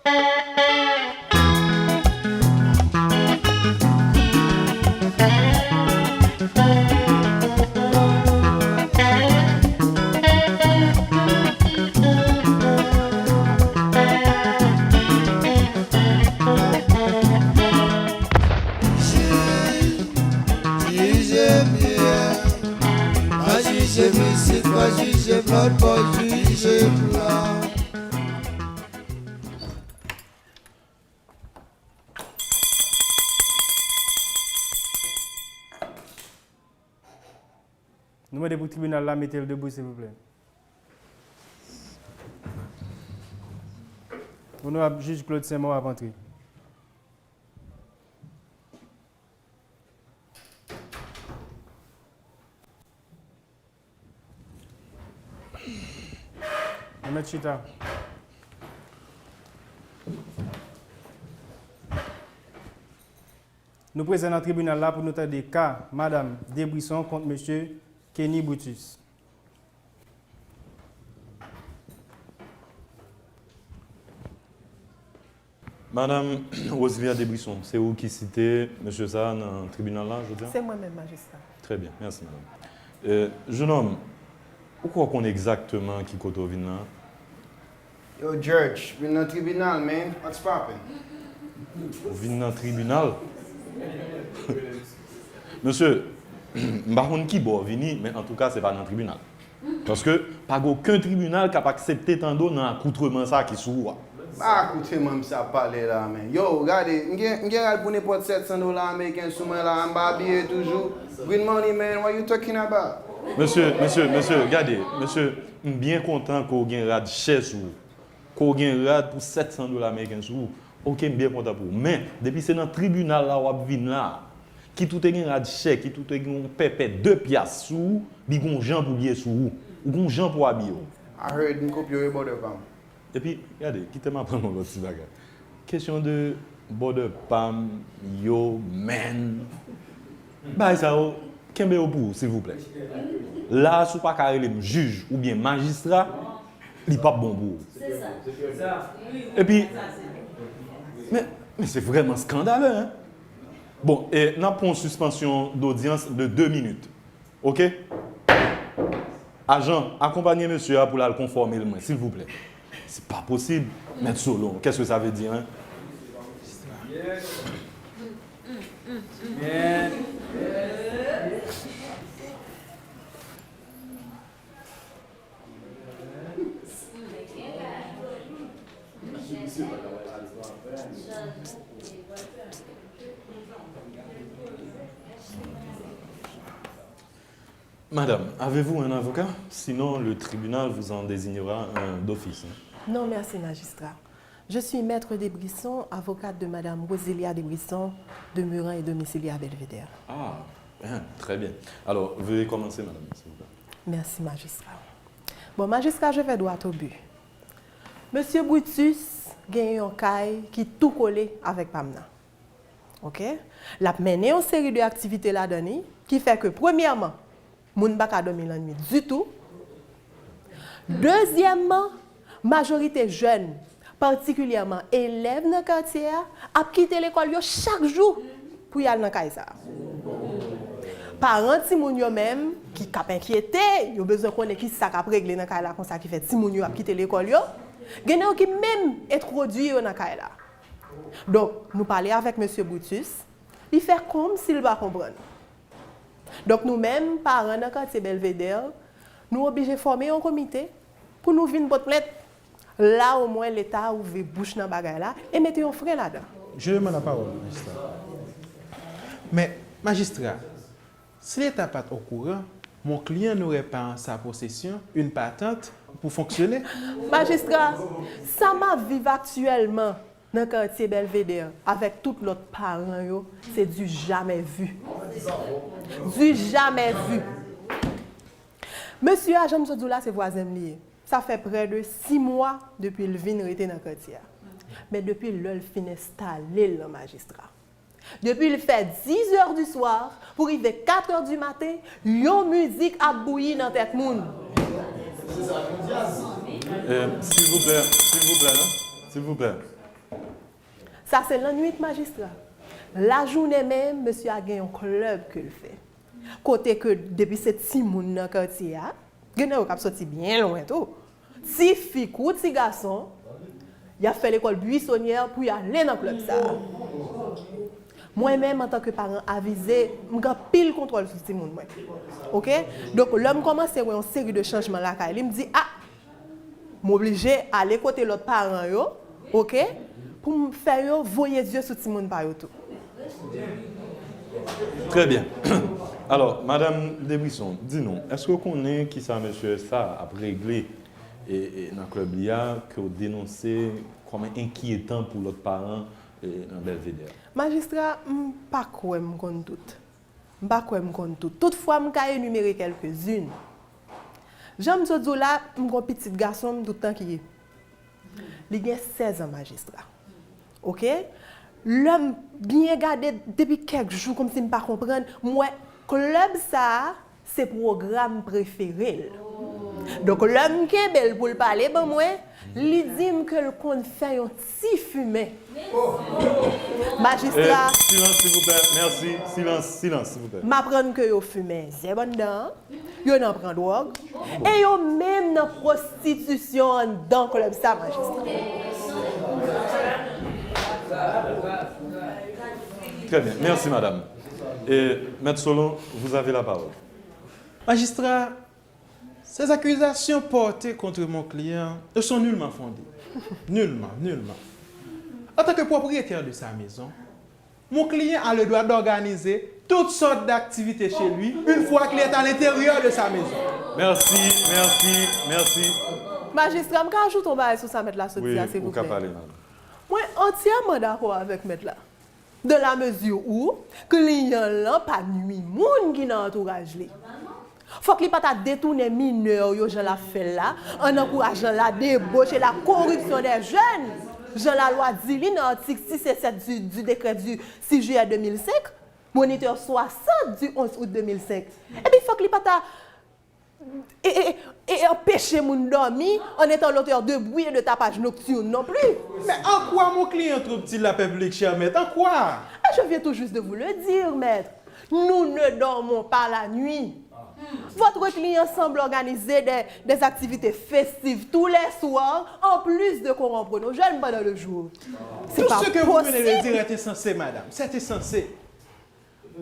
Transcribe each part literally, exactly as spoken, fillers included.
Jije byen, pa jije m isit, pa jije m lòtbò, jije m la. Nou mande pou tribinal la mete l debou, silvouplè. Onorab jij Claude Saint-Maur ap antre. Nou mèt chita. Nou prezan nan tribinal la pou nou tande ka Madanm Debrisson kont Mesye Kenny Brutus. Madanm Rosilia Debrisson, se ou ki site mesye sa a nan tribinal la jodi a? Se mwen menm, majistra. Trè byen, mèsi, madanm. Euh, jenòm, ou kwè w konn egzakteman ki kote w vin la? Yo, Judge, vin nan tribinal, man. What's poppin'? Ou vin nan tribinal? Mesye, m pa konn ki bò w vini, men antouka, se pa nan tribinal. Paske pa gen okenn tribinal k ap aksepte tande w nan akoutreman sa ki sou ou a. Pa akoutreman misye ap pale la, men. Yo, gade, m gen, m gen rad pou nenpòt sèt san dola ameriken sou mwen la, m pa abiye toujou. Green money, man, what you talking about? Mesye, mesye, mesye, gade, mesye, m byen kontan ke w gen rad chè sou ou. Ke w gen rad pou sèt san dola ameriken sou ou. Oke, m byen kontan pou ou. Men, depi se nan tribinal la w ap vin la, kit ou te gen rad chè, kit ou te gen yon pèpè de pyas sou ou, li gon jan pou l ye sou ou. Ou gon jan pou w abiye w. I heard, m kopye w wi, brother pa m. Epi, gade, kite m aprann w yon lòt ti bagay. Kesyon de brother pa m, yo, man. Bagay sa yo, kenbe yo pou ou, silvouplè. La a, si w pa ka rele m jij oubyen majistra, li p ap bon pou ou. Epi, men, men se vrèman skandalè, hein? Bon, e, n ap pran yon sispansyon dodyans de de minit. Oke? Ajan, akonpanye mesye a pou l al konfòme l mwen, silvouplè. Se pa posib, Mèt Solon. Qu'est-ce que ça veut dire, hein? Madame, avez-vous un avocat? Sinon, le tribunal vous en désignera un d'office, hein. Non, merci, magistrat. Je suis Maître Debrisson, avocate de Madame Rosilia Debrisson, demeurant et domiciliée à Belvédère. Ah, hein, très bien. Alors, veuillez commencer, madame, s'il vous plaît. Merci, magistrat. Bon, magistrat, je vais droit au but. Mesye Brutus gen yon kay ki tou kole avèk pa m nan. Oke? L ap mennen yon seri de aktivite ladan li ki fè ke, premyèman, moun pa ka dòmi lannwit ditou. Dezyèmman, majorite jèn, patikilyèman elèv nan katye a, ap kite lekòl yo chak jou pou y al nan kay sa a. Paran timoun yo menm, ki k ap enkyete, yo bezwen konnen ki sa k ap regle nan kay la konsa ki fè timoun yo ap kite lekòl yo. Gen nan yo ki menm entwodui yo nan kay la. Donk, nou pale avèk mesye Brutus, li fè kòmsi l pa konprann. Donk, nou menm, paran nan katye Belvédère, nou oblije fòme yon komite pou nou vin pote plent. La, omwen, Leta ouvri bouch nan bagay la e mete yon fren ladan. Je demande la parole, magistrat. Mais, magistrat, si l'État pas au courant, mon client n'aurait pas en sa possession une patente pour fonctionner. Majistra, sa m ap viv aktyèlman nan katye Belvédère avèk tout lòt paran yo, se du jamais vu. Du jamais vu. Mesye a, jan m sot di w la, se vwazen m li ye. Sa fè prè de sis mwa depi l vin rete nan katye a. Men depi lè l fin enstale l lan, majistra, depi l fè dizè di swa pou rive katrè di maten, yon mizik ap bouyi nan tèt moun. Eh, silvouplè, silvouplè, hein, silvouplè. Sa se lannwit, majistra. Lajounen menm, mesye a gen yon klèb ke l fè. Kote ke depi se timoun nan katye a, gen nan yo k ap soti byen lwen tou. Ti fi kou ti gason, y ap fè lekòl Buissonnière pou y ale nan klèb sa a. Mwen menm, antanke paran avize, m gen anpil kontwòl sou timoun mwen. Oke? Donk, lè m kòmanse wè yon seri de chanjman lakay li, m di, a, m oblije ale kote lòt paran yo, oke, pou m fè yo voye zye sou timoun pa yo tou. Trè byen. Alò, Madanm Debrisson, di nou, èske w konnen kisa mesye sa ap regle e, e, nan klèb li a, ke w denonse kòm enkyetan pou lòt paran e, nan Bèlvedè? Majistra, m pa kwè m konn tout. M pa kwè m konn tout. Toutfwa, m ka enimere kèlkezin. Jan m sot di w la, m gon pitit gason m tout tan ki li gen sèz an, majistra. Oke? Lè m byen gade depi kèk jou kòmsi m pa konprann, m wè klèb sa a se pwogram prefere l. Donk lè m kenbe l pou l pale ban mwen, li di m ke l konn fè yon ti fimen. Majistra. Silans silvouplè, mèsi. Silans, silans silvouplè. M aprann ke yo fimen zèb anndan an, yo nan pran dwòg, e yo menm nan pwostitisyon anndan klèb sa, majistra. Très bien, merci madame. Et Maître Solon, vous avez la parole. Magistrat, ces accusations portées contre mon client ne sont nullement fondées. Nullement, nullement. En tant que propriétaire de sa maison, mon client a le droit d'organiser toutes sortes d'activités chez lui une fois qu'il est à l'intérieur de sa maison. Merci, merci, merci. Majistra, m ka ajoute yon bagay sou sa mèt la sot di a, silvouplè? Wi, ou ka pale, madame. Mwen antyèman dakò avèk mèt la. Dans la mesure où kliyan l lan pa nui moun ki nan antouraj li. Fòk li pa ta detounen minè yo jan l ap fè l la, an ankourajan la deboch e la koripsyon dè jèn, jan lalwa di li nan atik sis e sèt du, du décret du six juillet deux mille cinq, moniteur soixante du onze août deux mille cinq. Epi fòk li pa ta e, e, e, e anpeche moun dòmi en étant l'auteur de bruit et de tapage nocturne non plus. Mais en quoi mon client trouble-t-il la paix publique, cher maître? En quoi? Et je viens tout juste de vous le dire, maître. Nous ne dormons pas la nuit. Votre client semble organiser des, des activités festives tous les soirs, en plus de corrompre nos jeunes pendant le jour. C'est Tout pas ce que vous venez de possible. Dire est insensé, madame. C'est insensé.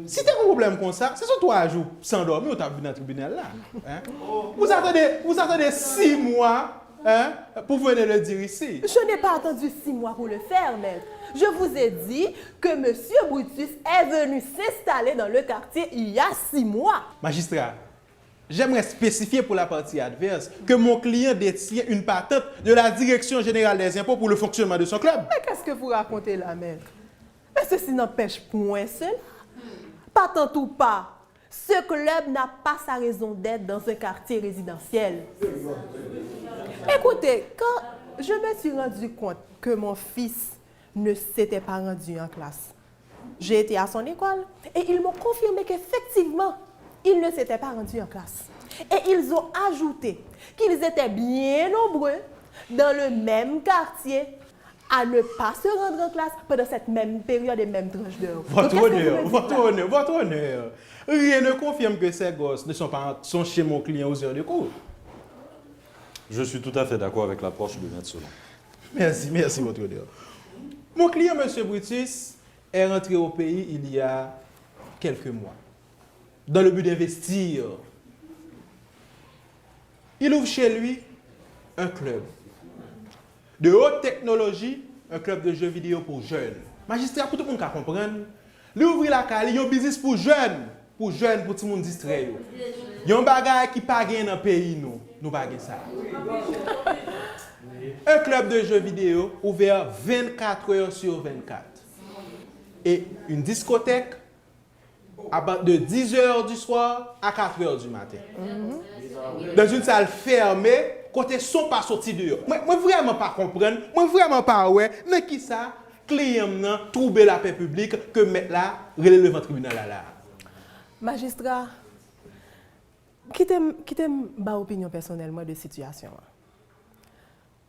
Si te gen pwoblèm konsa, se sou twa jou san dòmi ou t ap vin nan tribinal la. Hein? Vous attendez, vous attendez six mois, hein, pour venir le dire ici. Je n'ai pas attendu six mois pour le faire, maître. Je vous ai dit que monsieur Brutus est venu s'installer dans le quartier il y a six mois. Magistrat, j'aimerais spécifier pour la partie adverse que mon client détient une patente de la Direction générale des impôts pour le fonctionnement de son club. Mais qu'est-ce que vous racontez là, maître? Mais ceci n'empêche point cela. Patente ou pas, ce club n'a pas sa raison d'être dans un quartier résidentiel. Écoutez, quand je me suis rendu compte que mon fils ne s'était pas rendu en classe, j'ai été à son école et ils m'ont confirmé qu'effectivement, il ne s'était pas rendu en classe. Et ils ont ajouté qu'ils étaient bien nombreux dans le même quartier à ne pas se rendre en classe pendant cette même période et même tranche d'heure. Votre Donc, qu'est-ce que vous honneur, me dites votre là? Honneur, votre honneur. Rien ne confirme que ces gosses ne sont pas sont chez mon client aux heures de cours. Je suis tout à fait d'accord avec l'approche de Maître Solon. Merci, merci, votre honneur. Mon client, monsieur Brutus, est rentré au pays il y a quelques mois, dans le but d'investir. Il ouvre chez lui un club de haute technologie, un club de jeux vidéo pour jeunes. Magistrat, pou tout moun ka konprann, li ouvri lakay li yon biznis pou jèn, pou jèn, pou timoun distrè yo. Yon bagay ki pa gen nan peyi nou, nou pa gen sa. Un club de jeux vidéo ouvert vingt-quatre heures sur vingt-quatre. Et une discothèque à partir de dix heures du soir à quatre heures du matin. Dans une salle fermée, kote son pa soti deyò. Mwen, mwen vrèman pa konprann, mwen vrèman pa wè nan kisa kliyan m nan twoube lapè piblik ke mèt la rele devan tribinal la la. Majistra, kite m, kite m ba opinyon pèsonèl mwen de sitiyasyon an.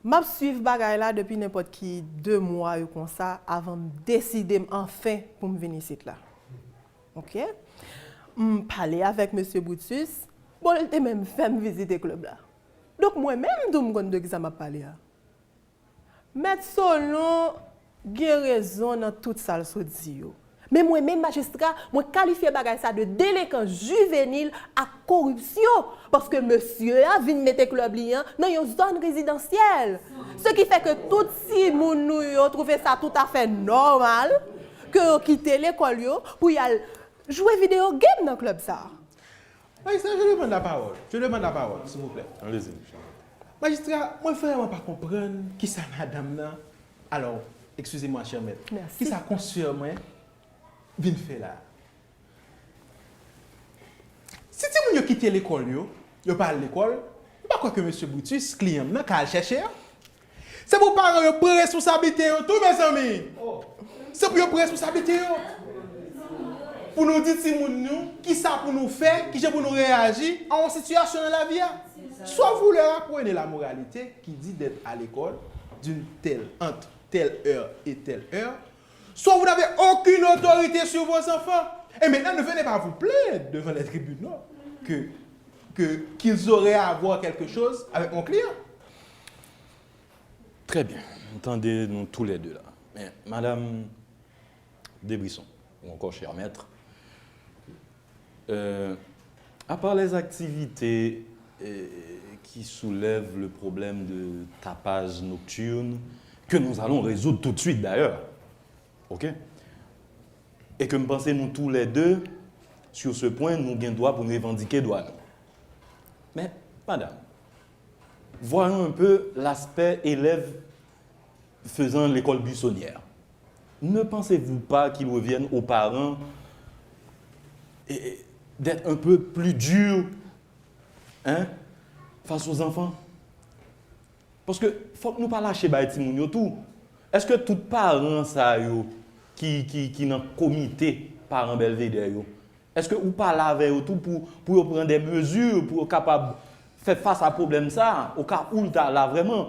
M ap swiv bagay la depi nenpòt ki de mwa yo konsa avan m deside m anfen pou m vin isit la. Oke? M pale avèk mesye Brutus, bon, li te menm fè m vizite klèb la. Donk, mwen menm tou m konn de kisa m ap pale a. Mèt Solon gen rezon nan tout sa l sot di yo. Men mwen menm majistra, mwen kalifye bagay sa de delenkans jivenil ak koripsyon, paske mesye a vin mete klèb li an nan yon zòn rezidansyèl. Se ki fè ke tout timoun nou yo twouve sa toutafè nòmal ke yo kite lekòl yo pou y al jwe videyo game nan klèb sa. Majistra, je demande la parole. Je demande la parole, s'il vous plaît. Allez-y. Majistra, mwen vrèman pa konprann kisa madanm nan, alò, excusez-moi, cher maître, Merci. Kisa konsè mwen vin fè la. Si timoun yo kite lekòl yo, yo pa al lekòl, m pa kwè ke mesye Brutus, kliyan m nan, ka al chèche yo. Se pou paran yo pran responsablite yo tou, mezanmi. Se pou yo pran responsablite yo. Pou nou di timoun nou kisa pou nou fè, kijan pou nou reyaji a yon sitiyasyon nan lavi a. Soit vous leur apprenez la moralité qui dit d'être à l'école d'une telle, entre telle heure et telle heure, soit vous n'avez aucune autorité sur vos enfants. Et maintenant, ne venez pas vous plaindre devant les tribunaux que, que, qu'ils auraient à avoir quelque chose avec mon client. Très bien. M tande nou toulède la. Men, Madame Debrisson, ou encore cher maître, euh, à part les activités euh, qui soulèvent le problème de tapage nocturne, que nous allons résoudre tout de suite d'ailleurs, ok? Et que m panse nou toulède, sur ce point, nou gen dwa pou n revandike dwa nou. Men, madam, voyons un peu l'aspect élève faisant l'école buissonnière. Ne pensez-vous pas qu'il revienne aux parents et, et d'être un peu plus dur hein, face aux enfants? Paske fòk nou pa lache bay timoun yo tou. Èske tout paran sa yo ki, ki, ki nan komite paran Belvedere yo, èske ou pale avè yo tou pou, pou yo pran de mezi pou yo kapab fè fas a pwoblèm sa a, o ka ou l ta la vrèman?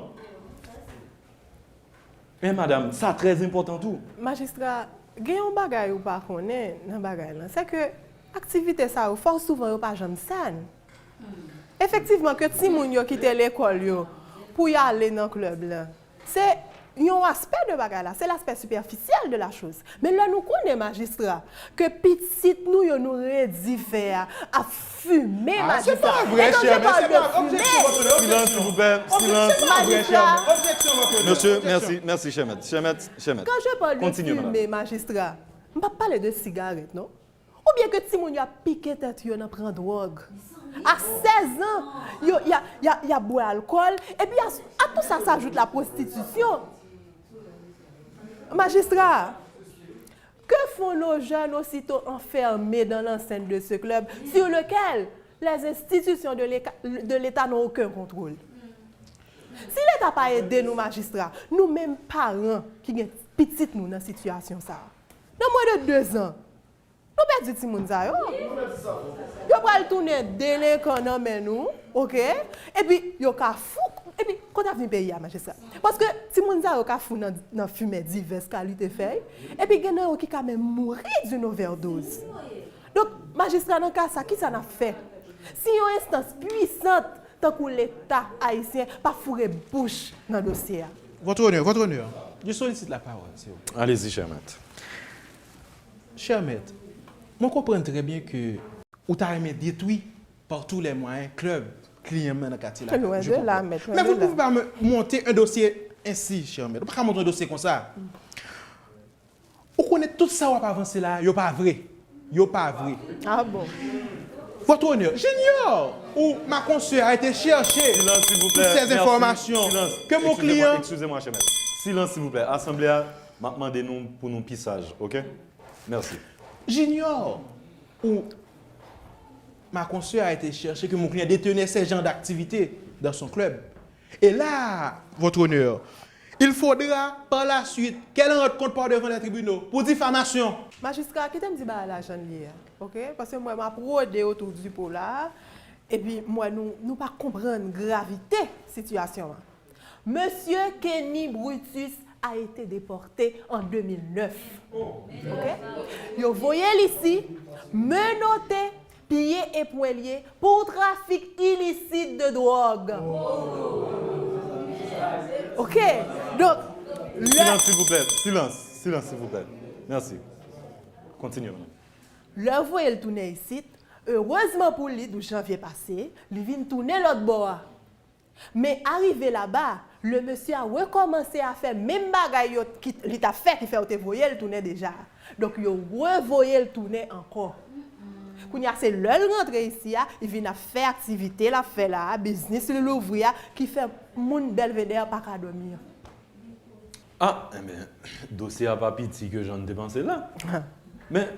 Men madam, sa trè enpòtan tou. Majistra, gen yon bagay ou pa konnen nan bagay lan, se ke aktivite sa yo, fò souvan yo pa janm sèn. Efektivman, ke timoun yo kite lekòl yo pou y ale nan klèb lan, se yon aspè de bagay la, se l'aspect superficiel de la chose. Men lè nou konnen, majistra, ke pitit nou yo nou redi fè a ap fimen, majistra. Ah, c'est pas vrai, cher maître, c'est pas objection, votre honneur, Silence, s'il vous plaît. Silence. Majistra. Objection, votre honneur. Monsieur, Objection. Merci, merci, cher maître. Cher maître, cher maître. Quand je parle de Continue, madame. Fumer, majistra, m p ap pale de sigarèt, non? Oubyen ke timoun yo ap pike tèt yo nan pran dwòg. A sèz an, yo, y a, y a, y a bwè alkòl, epi a, à tout ça s'ajoute la prostitution. Majistra, que font nos jeunes aussitôt enfermés dans l'enceinte de ce club sur lequel les institutions de l'Éca- de l'État n'ont aucun contrôle? Si Leta pa ede nou, majistra, nou menm paran ki gen pitit nou nan sitiyasyon sa a, nan mwen de dezan, nou pèdi timoun sa yo. Yo pral tounen delenkan nan men nou, oke? Epi yo ka fou, epi kote ap vin peyi a, majistra? Paske timoun sa yo ka fou nan, nan fimen divès kalite fèy, epi gen nan yo ki ka menm mouri d'une overdose. Donk, majistra, nan ka sa, kisa n ap fè? Si yon enstans pwisant tankou Leta ayisyen pa foure bouch nan dosye a. Votre honneur, votre honneur, je sollicite la parole, s'il vous plaît. Allez-y, cher maître. Cher maître, mwen konprann trè byen ke ou ta renmen detwi par tous les moyens klèb kliyan m nan katye la. Loin de là, maître, loin Mais de vous ne là. pouvez pas me monter un dossier ainsi, cher maître. Ou pa ka monte yon dosye konsa. Ou konnen tout sa w ap avanse la, yo pa vre. Yo pa vre. Ah bon? Votre honneur, j'ignore où ma consoeur a été chercher Silence, s'il vous toutes plaît. ces Merci. Informations Silence. Que mon Excusez-moi, client. Excusez-moi, cher maître. Silence, s'il vous plaît. Asanble a, m ap mande nou pou nou pi saj, ok? Merci. J'ignore où ma consoeur a été chercher que mon client détenait ce genre d'activité dans son club. Et là, votre honneur, il faudra par la suite qu'elle rende compte par devant les tribunaux pour diffamation. Majistra, kite m di bagay la jan l ye a, oke? Paske m wè m ap wode otou di po la, epi m wè nou, nou pa konprann gravite sitiyasyon an. Monsieur Kenny Brutus a été déporté en deux mille neuf. Ok? Yo voye l isit, menote, piye e pwen l ye pou trafik ilisit de dwòg. Ok? Donk, lè Silans, silvouplè. Silans, silans, silvouplè. Mèsi. Kontinye, madam. Lè yo voye l tounen isit, erezman pou li, douz janvye pase, li vin tounen lòt bò a. Men arive laba, le mesye a rekòmanse a fè menm bagay yo ki, li t ap fè ki fè yo te voye l tounen deja. Donk, yo revoye l tounen ankò. Kounye a, se lè l rantre isi a, li vin ap fè aktivite l ap fè la a, biznis li louvri a, ki fè moun Belvédère pa ka dòmi an. Ah, enben, dosye a pa piti ke jan n te panse l la. Men,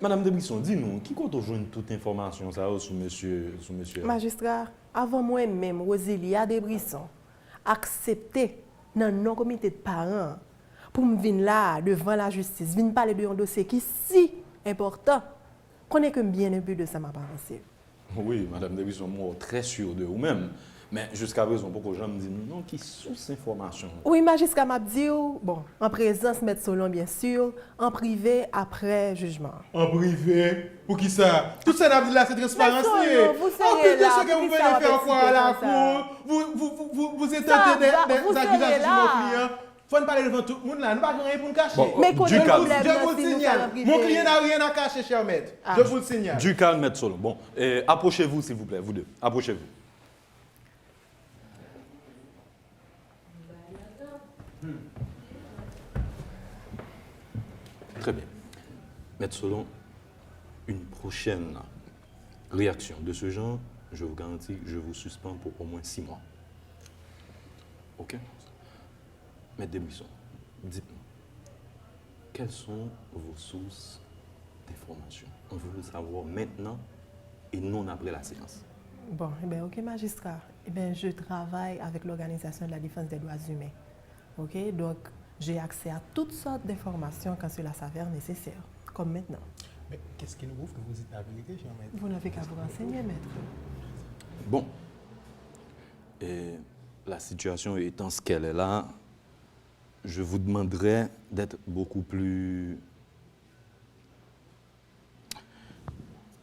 Madam Debrisson, di nou, ki kote w jwenn tout enfòmasyon sa yo sou mesye, sou mesye a? Majistra, avan mwen menm, Rosilia Debrisson, aksepte nan non komite de paran an pou m vin la a, devan lajistis, vin pale de yon dosye ki si enpòtan, konnen ke m byen enpi de sa m ap avanse. Wi, Madam Debrisson, m wè w trè sur de ou menm. Men, jiskaprezan, w poko janm di nou non ki sous enfòmasyon w. Wi, majistra, m ap di w, bon, an prezans Mèt Solon, byen si, an prive, aprè jijman an. An prive? Poukisa? Tout sa n ap di la, se transparans li ye. Mèt Solon, vous serez là, poukisa w ap eksite konsa? Vous, vous, vous, vous, vous êtes en train de, de, d'accusations sur mon client. Fò n pale devan tout moun la, nou pa gen anyen pou n kache. Bon, men kote pwoblèm nan si nou fè l an prive? Mon client n'a rien à cacher, cher maître. Je vous le signale. Du calme, Mèt Solon. Bon, euh, approchez-vous, s'il vous plaît, vous deux. Approchez-vous. Très bien. Mèt Solon, une prochaine réaction de ce genre, je vous garantis, je vous suspends pour au moins six mois. Ok? Mèt Debrisson, dites-moi, quelles sont vos sources d'information? On veut le savoir maintenant et non après la séance. Bon, eh ben, ok, majistra. Eh ben, je travaille avec l'Organisation de la Défense des Droits Humains. Ok, donc, j'ai accès à toutes sortes d'informations quand cela s'avère nécessaire, comme maintenant. Mais qu'est-ce qui nous prouve que vous dites la vérité, cher maître? Vous n'avez qu'à vous renseigner, maître. Bon, et la situation étant ce qu'elle est là, je vous demanderai d'être beaucoup plus...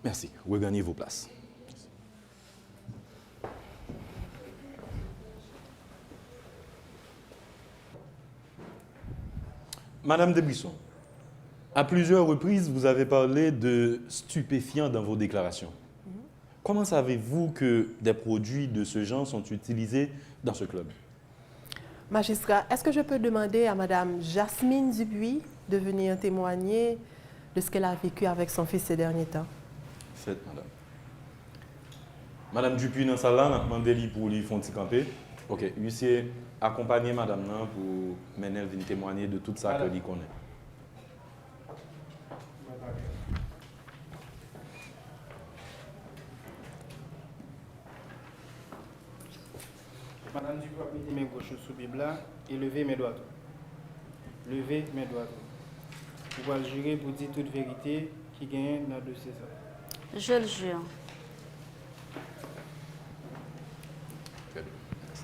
Merci. Regagnez vos places. Madame Debrisson, à plusieurs reprises, vous avez parlé de stupéfiants dans vos déclarations. Comment savez-vous que des produits de ce genre sont utilisés dans ce club? Magistrat, est-ce que je peux demander à Madame Jasmine Dupuis de venir témoigner de ce qu'elle a vécu avec son fils ces derniers temps? Fèt, madam. Madam Dupuis nan sal la, n ap mande li pou li fè yon ti kanpe. Ok, huissier, akonpanye madam nan pou mennen l vin temwanye de tout sa ke li konnen. Madanm Dupuis ap mete men goch ou sou Bib la e leve men dwat ou. Leve men dwat ou. Ou pral jire pou di tout verite ki genyen nan dosye sa. Je le jure. Très bien. Merci.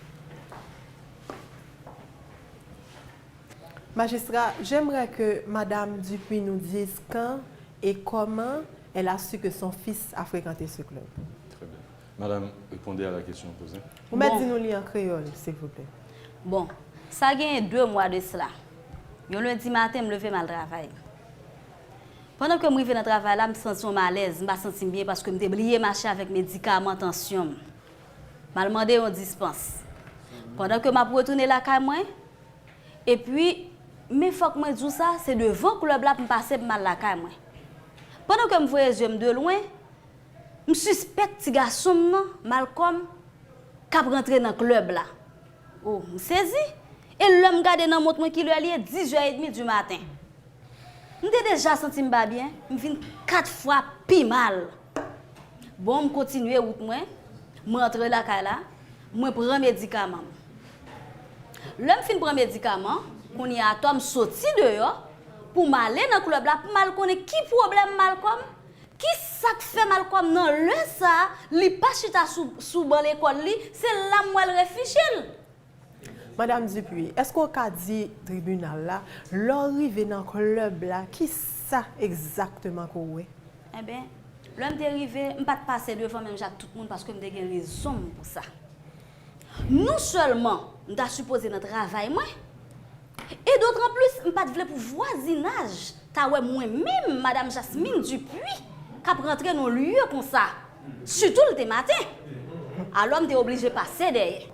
Magistrat, j'aimerais que Madame Dupuis nous dise quand et comment elle a su que son fils a fréquenté ce club. Très bien. Madame, répondez à la question posée. Ou mèt di nou li an kreyòl, silvouplè. Bon, sa genyen de mwa de sila. Yon lendi maten, m leve m al travay. Pandan ke m rive nan travay la, m santi yon malèz, m pa santi m byen paske m te bliye mache avèk medikaman tansyon m. M al mande yon dispans. Pandan ke m ap retounen lakay mwen, epi, men fòk mwen di w sa, se devan klèb la pou m pase pou m al lakay mwen. Pandan ke m voye zye m de lwen, m sispèk ti gason m nan, Malcom, k ap rantre nan klèb la. O, m sezi! E lè m gade nan mont mwen, kilè li ye? Dizè edmi di maten. M te deja santi m pa byen, m vin kat fwa pi mal. Bon, m kontinye wout mwen, m rantre lakay la, mwen pran medikaman m. Lè m fin pran medikaman, kounye a atò m soti deyò pou m ale nan klèb la pou m al konnen ki pwoblèm Malcom, ki sa k fè Malcom nan lè sa a, li pa chita sou, sou ban lekòl li, se la m wè l refije l. Madam Dupuis, èske w ka di tribinal la, lè w rive nan klèb la, ki sa egzakteman ke w wè? Enben, lè m te rive, m pa t pase devan menm jan ak tout moun paske m te gen rezon m pou sa. Non sèlman m ta sipoze nan travay mwen, e dotranplis m pa t vle pou vwazinaj ta wè mwen menm, Madam Jasmine Dupuis, k ap rantre nan lye konsa, sitou l te maten. Alò m te oblije pase dèyè.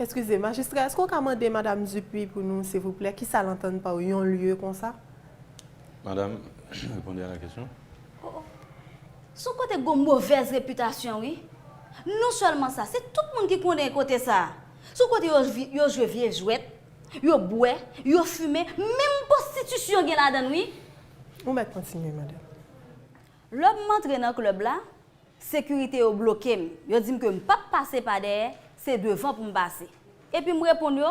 Eskize, majistra, èske w ka mande Madam Dupuis pou nou, silvouplè, kisa l antann pa yon lye konsa? Madame, répondez à la question. Oh, oh. Se yon kote k gen yon movèz repitasyon, wi. Non sèlman sa, se tout moun ki konnen kote sa. Se yon kote yo, vi- yo jwe vye jwèt, yo bwè, yo fimen, menm pwostitisyon gen ladan l, wi. Ou mèt kontinye, madanm. Lè m antre nan klèb la, sekirite yo bloke m. Yo di m ke m p ap pase pa dèyè, se devan pou m pase. Epi m reponn yo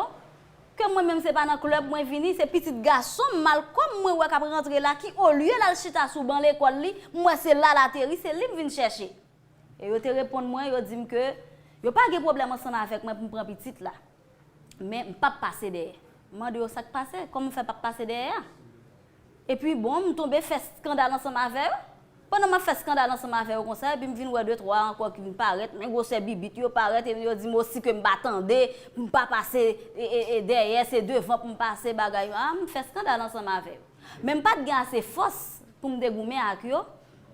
ke mwen menm se pa nan klèb mwen vini, se pitit gason m, Malcolm, mwen wè k ap rantre la, ki olye l al chita sou ban lekòl li, m wè se la l ateri, se li m vin chèche. E yo te reponn mwen, yo di m ke yo pa gen pwoblèm ansanm avèk mwen pou m pran pitit la. Men m p ap pase dèyè. M mande yo sa k pase, kòman m fè p ap pase dèyè a? Epi bon, m tonbe fè eskandal ansanm avè yo. Pandan m ap fè eskandal ansanm avè yo konsa, epi m vin wè de twa ankò ki vin parèt, men gwosè bibit yo parèt, e yo di m osi ke m pa tande, m pa pase e, e, e, dèyè, se devan pou m pase bagay yo. A, m fè eskandal ansanm avè yo. Men m pa t gen ase fòs pou m te goumen ak yo.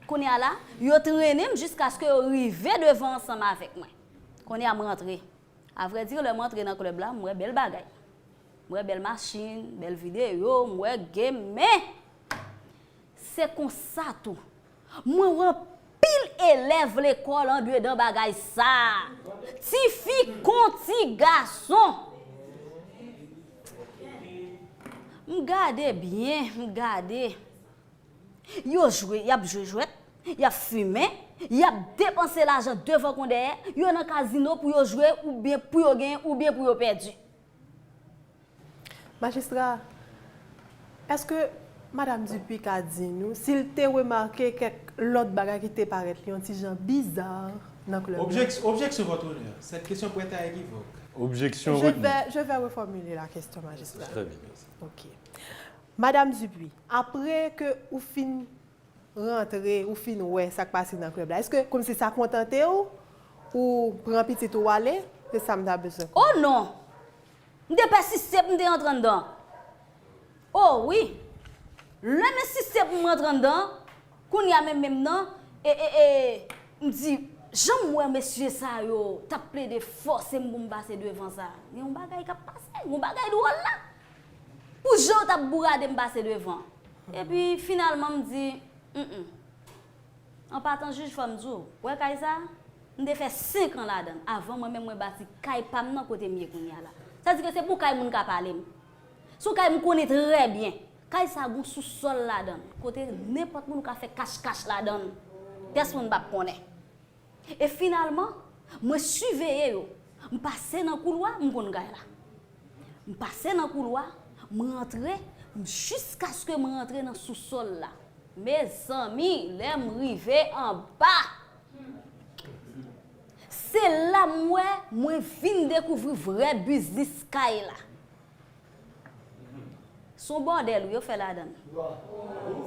Kounye a la, yo trennen m jiskaske yo rive devan ansanm avèk mwen. Kounye a m rantre. Avrèdi, lè m antre nan klèb la, m wè bèl bagay. M wè bèl machin, bèl videyo, m wè game, men se konsa tou. Mwen wè anpil elèv lekòl andedan bagay sa a. Tifi kon ti gason. M gade byen, m gade. Yo jwe, y ap jwe jwèt, y ap fimen, y ap depanse lajan devan kon dèyè, yo nan kazino pou yo jwe oubyen pou yo genyen oubyen pou yo pèdi. Majistra, èske Madanm Dupuis ka di nou si l te remake kèk lòt bagay ki te parèt li yon ti jan biza nan klèb la? Objection, objection, Votre Honneur. Cette question prête à équivoque. Objection Je retenue. vais, je vais reformuler la question, majistra. Très bien, merci. Ok. Madanm Dupuis, apre ke ou fin rantre, ou fin wè sa k pase nan klèb la, èske kòmsi sa kontante w, ou pran pitit ou ale? Se sa m ta bezwen konnen. Oh non! M te pèsiste pou m te rantre anndan. Oh wi! Lè m ensiste pou m rantre anndan, kounye a menm menm nan, e, e, e, m di, jan m wè mesye sa yo t ap plede fòse m pou m pase devan sa, gen yon bagay k ap pase, gen yon bagay dwòl la. Pou jan yo t ap bourade m pase devan. Epi finalman m di, mm, mm. An patan jij, fò m di w, wè kay sa, m te fè senk an ladan l avan mwen menm mwen bati kay pa m nan kote m ye kounye a la. Sa di ke se pou kay moun ka pale m. Se yon kay m konnen trè byen. Kay sa gon sousòl ladan l, kote nenpòt moun ou ka fè kach kach ladan l. Pyès moun p ap konnen. E finalman, mwen siveye yo. M pase nan koulwa, m konn kay la. M pase nan koulwa, m rantre, m jiskaske m rantre nan sousòl la. Mezanmi, lè m rive anba, se la m wè mwen vin dekouvri vrè biznis kay la. Se yon bòdèl wi yo fè ladan l.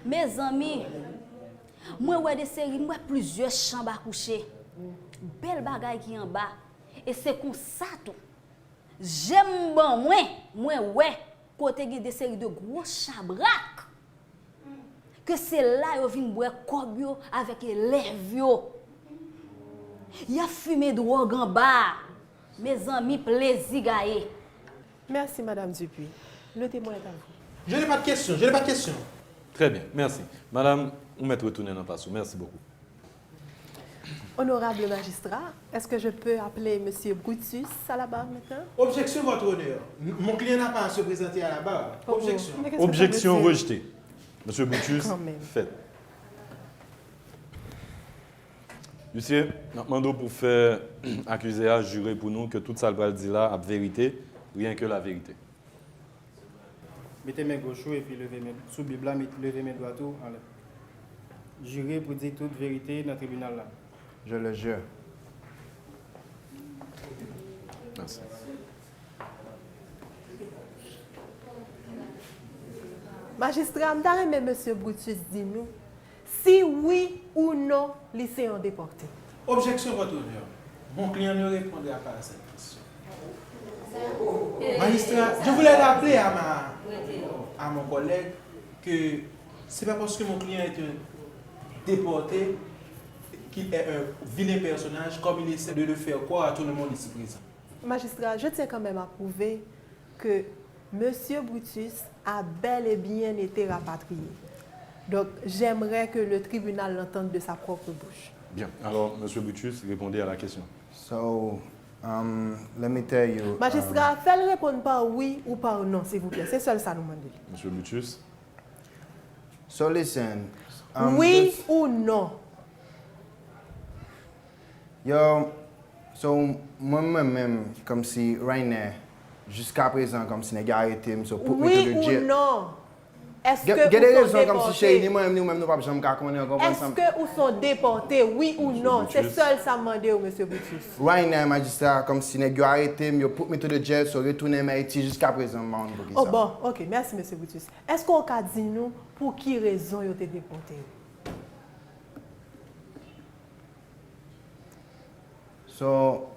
Mezanmi, mwen wè de seri, m wè plizyè chanm a kouche. Bèl bagay ki anba. E se konsa tou, je m ban mwen, mwen wè kote gen de seri de gwo chabrak. Ke se la yo vin bwè kòb yo avèk elèv yo. Y ap fimen dwòg anba a. Mezanmi, plezi gaye. Merci, Madame Dupuis. Le témoin est à vous. Je n'ai pas de question, je n'ai pas de question. Très bien, merci. Madame, ou mèt retounen nan plas ou. Merci beaucoup. Honorable magistrat, est-ce que je peux appeler Monsieur Brutus à la barre maintenant? Objection, Votre Honneur. M- Mon client n'a pas à se présenter à la barre. Objection. Mais qu'est-ce que ça Objection veut dire? Rejetée. Monsieur Brutus, Quand même. Faites. Huissier, n ap mande w pou fè akize a jire pou nou ke tout sa l pral di la ap verite, rien que la vérité. Mete men goch ou epi leve men sou Bib la, met- leve men dwat ou anlè. Jire pou di tout verite nan tribinal la. Je le jure. Mèsi. Majistra, m ta renmen mesye Brutus di nou si wi ou non li se yon depòte. Objection, votre honneur. Mon client ne répondra pas à cette question. Magistrat, je voulais rappeler à, ma, à mon collègue que c'est pas parce que mon client est un déporté qu'il est un vilain personnage comme il essaie de le faire croire à tout le monde ici présent. Majistra, je tiens quand même à prouver que Monsieur Brutus a bel et bien été rapatrié. Donc, j'aimerais que le tribunal l'entende de sa propre bouche. Bien. Alors, Monsieur Brutus, répondez à la question. So, um, let me tell you. Majistra, fè l reponn pa wi ou pa non, silvouplè. Se sèl sa nou mande li. Monsieur Brutus. So listen. Um, Wi just- ou non? Yo, so mwen mwen menm, kòmsi right now, jiska prezan, kòmsi nèg yo arete m, so put me Wi to the ou jail. Non? Èske Gen ou gen de son rezon kòmsi Shey, ni depòte? Mwen menm, ni ou menm, nou p ap janm ka konnen, ou konprann sa m. Èske ou son depòte? Wi ou non? Se Brutus. Sèl sa m mande w, Mesye Brutus. Right now, majistra, kòmsi nèg yo arete m, yo put me to the jail, so retounen m Ayiti, jiska prezan, m pa konn poukisa. Oh bon, ok, mèsi, Mesye Brutus. Èske w ka di nou pou ki rezon yo te depòte w? So,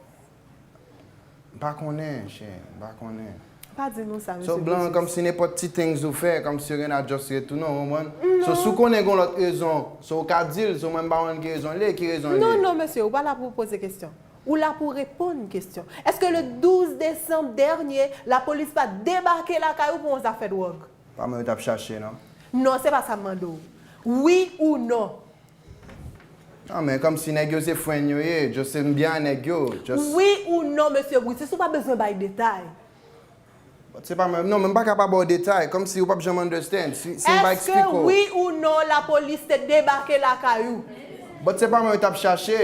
m pa konnen, Shey, m pa konnen. Pa di nou sa, Mesye So, blan, Brutus. Kòmsi nenpòt ti things ou fè, kòmsi yo gen adjust retounen, ou konprann? So, si w konnen gen lòt rezon, so, ou ka di l, so, mwen m pa konn ki rezon l ye, ki rezon l ye. Non, non, mesye, ou pa la pou w poze kesyon. Ou la pou w reponn kesyon. Èske le douz desanm dènye, lapolis pa t debake lakay ou pou yon zafè dwòg? Pa mwen yo t ap chache, non. Non, se pa sa m mande w. Wi ou non? Non, men kòmsi nèg yo se friend yo ye, just se m byen a nèg yo, just. Wi ou non, Mesye Brutus, ou pa bezwen bay detay. But se pa mwen, non, men m pa ka pa ba w detay, kòmsi ou p ap janm understand, si, si m pa Èske eksplike w. Wi ou non, lapolis te debake lakay ou? But se pa mwen yo t ap chache.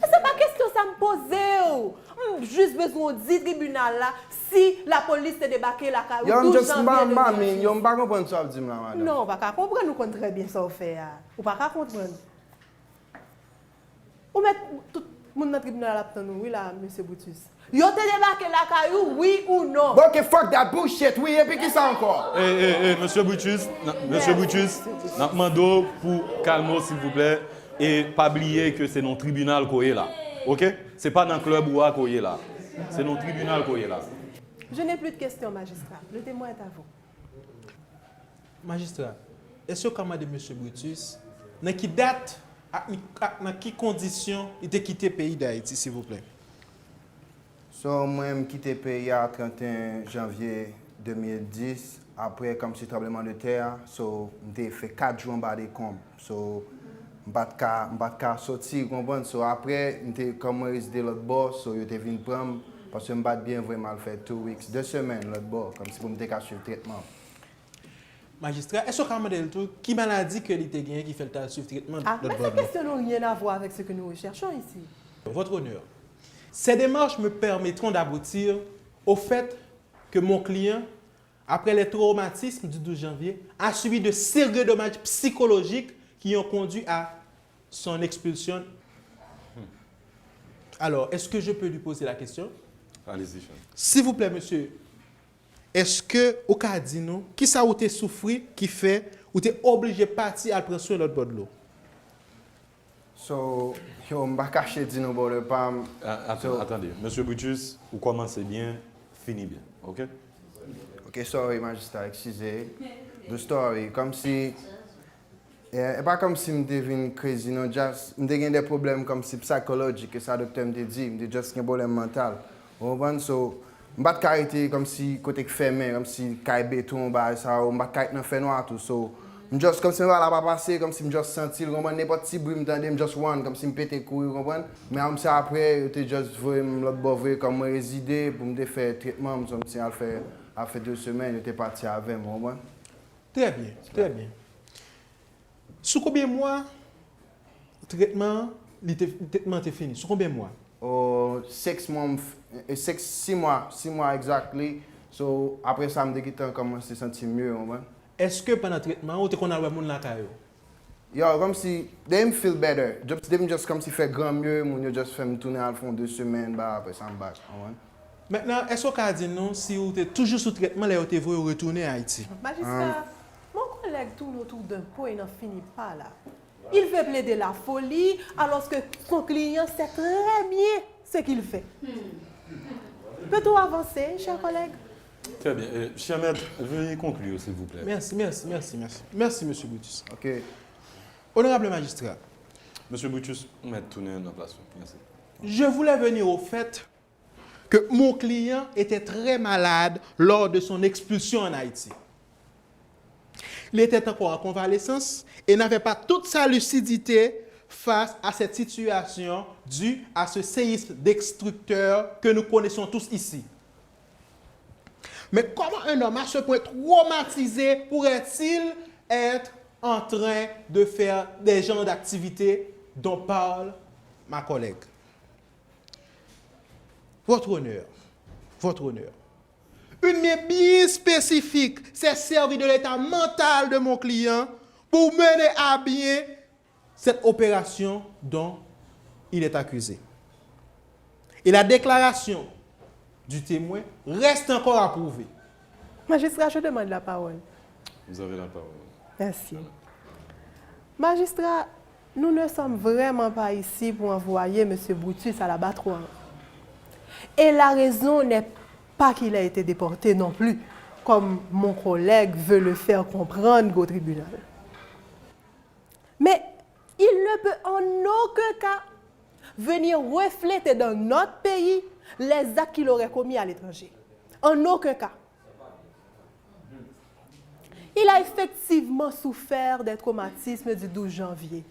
Men se pa kesyon sa m poze w. M jis bezwen w di tribinal la si lapolis te debake lakay ou Yo, m douz just, m pa, janvye m pa, de mil ven sis. Yo, m pa konprann sa w ap di m la, madanm. Non, ou pa ka konprann, ou konn trè byen sa w fè a. Ou pa ka konprann. Ou mèt tout moun nan tribinal ap tann ou, wi la, Mesye Brutus. Yo te debake lakay ou, wi ou non? Bon, ok, fuck that bullshit, wi, epi ki sa ankò? E, e, e, Mesye Brutus, n- Mesye Brutus, n ap mande w pou kalme w, silvouplè, e pa bliye ke se nan tribinal ke w ye la. Ok? Se pa nan club ou a ke w ye la. Se nan tribinal ke w ye la. Je n'ai plus de questions, magistrat. Le témoin est à vous. Majistra, èske w ka mande Mesye Brutus nan ki dat ak, ak nan ki kondisyon li te kite peyi Dayiti, silvouplè? So, mwen, m kite peyi a trannteyen janvye de mil dis, apre, kòmsi tranbleman de tè a, so, m te fè kat jou anba dekonb. So, m pa t ka, m pa t ka soti, ou konprann? So, apre, m te, kòm mwen rezide lòt bò, so, yo te vin pran m, paske m pa t byen, voye m al fè two weeks, de semèn lòt bò, kòmsi pou m te ka swiv tretman m. Majistra, èske w ka mande l tou ki maladi ke li te genyen ki fè l t al swiv tretman Ah, lòt mais bò ces dlo? Questions n'ont rien à voir avec ce que nous recherchons ici. Votre honneur, ces démarches me permettront d'aboutir au fait que mon client, après les traumatismes du douze janvier, a subi de sérieux dommages psychologiques qui ont conduit à son expulsion. Alors, est-ce que je peux lui poser la question? Allez-y, chef. S'il vous plaît, monsieur, èske ou ka di nou kisa ou te soufri ki fè ou te oblije pati al pran swen lòt bò dlo? So, yo, m pa kache di nou, brother pa m. A- at- Atande, Mesye Brutus, ou kòmanse byen, fini byen, ok? Ok, sorry, majistra, eskize. The story, kòmsi, e, e pa kòmsi m te vin crazy, non, just, m te gen de pwoblèm kòmsi psychologic, e sa doktè m te di, m te just gen pwoblèm mantal. Ou konprann? So, m pa t ka rete kòmsi kote k fèmen, kòmsi kay beton, bagay sa yo, m pa t ka ret nan fènwa tou. So, m just, kòmsi bagay la pa pase, kòmsi m just santi l, ou konprann? Nenpòt ti bri m tande, m just run, kòmsi m pete kouri, ou konprann? Men kòmsi apre, yo te just voye m lòt bò, voye kòm mwen rezide, pou m te fè tretman m, so m te al fè, al fè de semèn, yo te pati avè m, ou konprann? Trè byen, trè byen. Sou konbyen mwa tretman an, li te, tretman an te fini? Sou konbyen mwa? O, six months, e, six, sis mwa, sis mwa exactly. So, apre sa, m te gentan kòmanse santi m mye, ou konprann? Èske pandan tretman an, ou te konn al wè moun lakay ou? Yo, kòmsi, they m feel better. Just, they m just kòmsi fè gran mye, moun yo just fè m tounen al fè yon de semèn, ba, apre sa, m back, ou konprann? Maintenant, est-ce que w ka di nou si ou te toujou sou trètman lè yo te voye w retounen Ayiti? Majistra, mon collègue tourne autour d'un pot et n'en finit pas là. Il veut plaider la folie alors que son client sait très bien ce qu'il fait. Peut-on avancer, cher collègue? Très bien. Euh, cher maître, veuillez conclure, s'il vous plaît. Merci, merci, merci, merci. Merci, monsieur Brutus. Ok. Honorable magistrat. Monsieur Brutus, ou mèt tounen nan plas ou. Merci. Je voulais venir au fait que mon client était très malade lors de son expulsion en Haïti. Il était encore en convalescence et n'avait pas toute sa lucidité face à cette situation due à ce séisme destructeur que nous connaissons tous ici. Mais comment un homme à ce point traumatisé pourrait-il être en train de faire des genres d'activités dont parle ma collègue? Votre honneur, votre honneur. Une main bien spécifique s'est servie de l'état mental de mon client pour mener à bien cette opération dont il est accusé. Et la déclaration du témoin reste encore à prouver. Magistrat, je demande la parole. Vous avez la parole. Merci. Magistrat, nous ne sommes vraiment pas ici pour envoyer monsieur Brutus à l'abattoir. Et la raison n'est pas qu'il a été déporté non plus, comme mon collègue veut le faire comprendre au tribunal. Mais il ne peut en aucun cas venir refléter dans notre pays les actes qu'il aurait commis à l'étranger. En aucun cas. Il a effectivement souffert des traumatismes du douze janvier,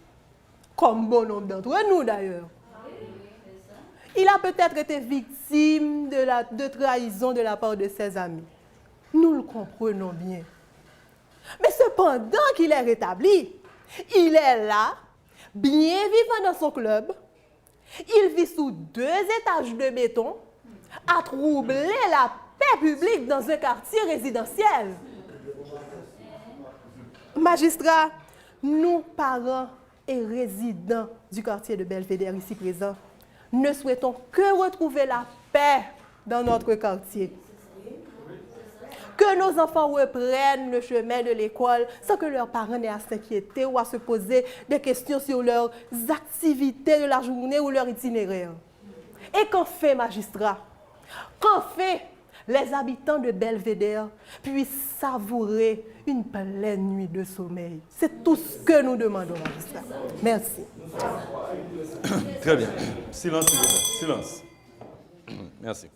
comme bon nombre d'entre nous d'ailleurs. Il a peut-être été victime de, la, de trahison de la part de ses amis. Nous le comprenons bien. Mais cependant qu'il est rétabli, il est là, bien vivant dans son club, il vit sous deux étages de béton, à troubler la paix publique dans un quartier résidentiel. Magistrat, nous, parents et résidents du quartier de Belvédère ici présents, ne souhaitons que retrouver la paix dans notre quartier. Que nos enfants reprennent le chemin de l'école sans que leurs parents n'aient à s'inquiéter ou à se poser des questions sur leurs activités de la journée ou leur itinéraire. Et qu'enfin, magistrat, qu'enfin, les habitants de Belvédère puissent savourer une pleine nuit de sommeil. C'est tout ce que nous demandons, magistrat. Merci. Très bien. Silence, s'il vous plaît. Silence. Merci.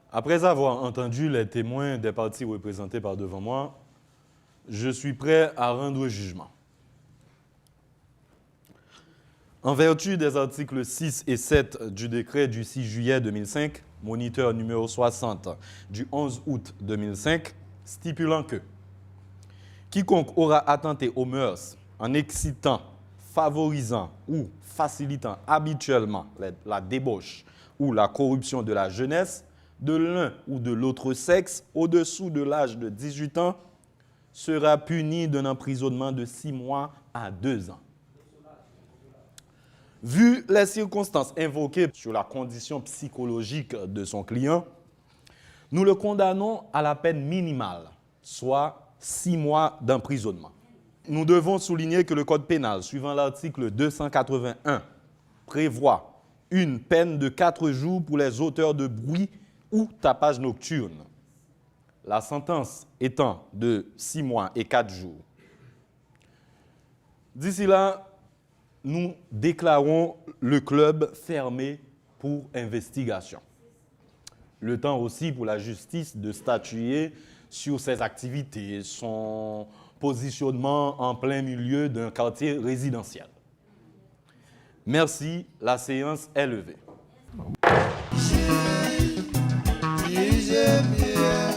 Après avoir entendu les témoins des parties représentées par devant moi, je suis prêt à rendre jugement. En vertu des articles six et sept du décret du six juillet deux mille cinq, moniteur numéro soixante du onze août deux mille cinq, stipulant que quiconque aura attenté aux mœurs en excitant, favorisant ou facilitant habituellement la, la débauche ou la corruption de la jeunesse de l'un ou de l'autre sexe au-dessous de l'âge de dix-huit ans sera puni d'un emprisonnement de six mois à deux ans. Vu les circonstances invoquées sur la condition psychologique de son client, nous le condamnons à la peine minimale, soit six mois d'emprisonnement. Nous devons souligner que le Code pénal, suivant l'article deux cent quatre-vingt-un, prévoit une peine de quatre jours pour les auteurs de bruit ou tapage nocturne, la sentence étant de six mois et quatre jours. D'ici là, nous déclarons le club fermé pour investigation. Le temps aussi pour la justice de statuer sur ses activités, son positionnement en plein milieu d'un quartier résidentiel. Merci, la séance est levée. Jije m byen,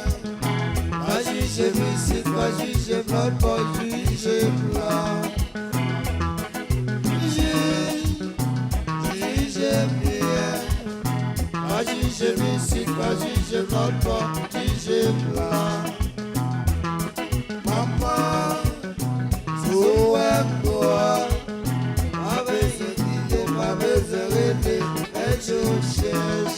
pa jije m isit, pa jije m lòtbò, jije m la. Jij, jije m byen, pa jije m isit, pa jije m lòtbò, jije m la. Manman, si w wè m dwòl, pa bezwen kriye, pa bezwen rele, mèt yo chèch.